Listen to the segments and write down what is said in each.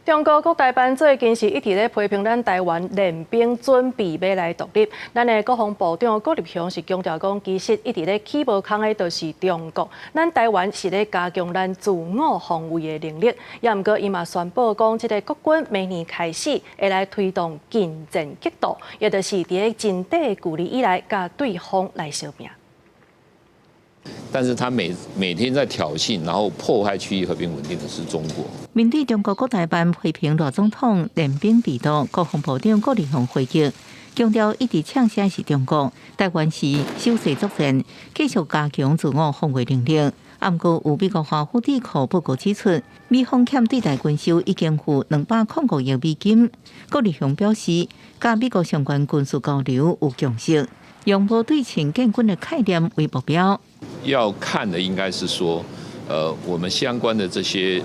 中國國台辦最近是一直咧批評咱台灣練兵準備欲來獨立，咱的國防部長郭立雄是強調講，其實一直咧起無空的都是中國，咱台灣是咧加強咱自我防衛的能力。也毋過伊嘛宣布講，這个國軍明年開始會來推動近戰格鬥，也就是佇咧近短距離以來，佮對方來相拚。但是他每每天在挑釁，然後破壞區域和平穩定的是中國。面對中國國台辦批評賴總統練兵備獨，國防部長郭立雄回擊，強調一直嗆聲是中國，台灣是守勢作戰，繼續加強自我防衛能力。毋過有美國華府智庫報告指出，美方欠對台軍售已經付205億美金。郭立雄表示，佮美國相關軍事交流有共識，用無對稱建軍的概念為目標。要看的應該是說，我們相關的這些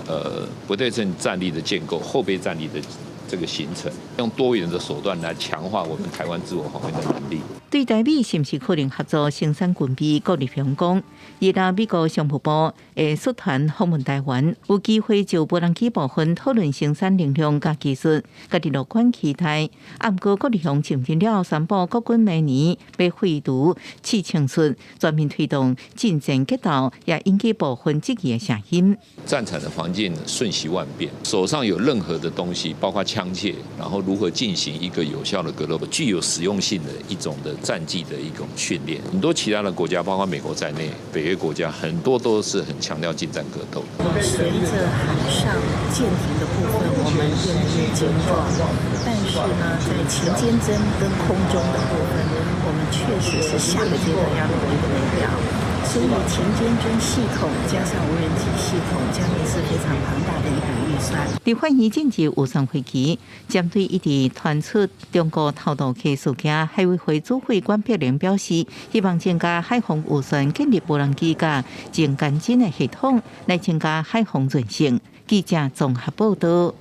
不對稱戰力的建構、後備戰力的這個形成，用多元的手段來強化我們台灣自我防衛的能力。對台美是毋是可能合作生產軍備，郭立雄講，伊若美國商務部會率團訪問台灣，有機會就無人機部分討論生產能量佮技術，家己樂觀期待。毋過郭立雄承認了後，宣布國軍明年欲廢除刺槍術，全面推動近戰格鬥，也引起部分質疑的聲音。戰場的環境瞬息萬變，手上有任何的東西，包括槍械，然後如何進行一個有效的格鬥，具有實用性的一種的戰技的一種訓練。很多其他的國家，包括美國在內，北約國家很多都是很強調近戰格鬥。隨着海上艦艇的部分，我們越來越精壯，但是呢，在勤監偵跟空中的部分，我們確實是下個階段要努力的目標。所以勤監偵系統加上無人機系統，將會是非常龐大的一筆預算。立法院政治預算會期，針對一直傳出中國偷渡客事件，海委會主委管碧玲表示，希望增加海防預算，建立無人機佮前監偵的系統，來增加海防韌性。記者綜合報道。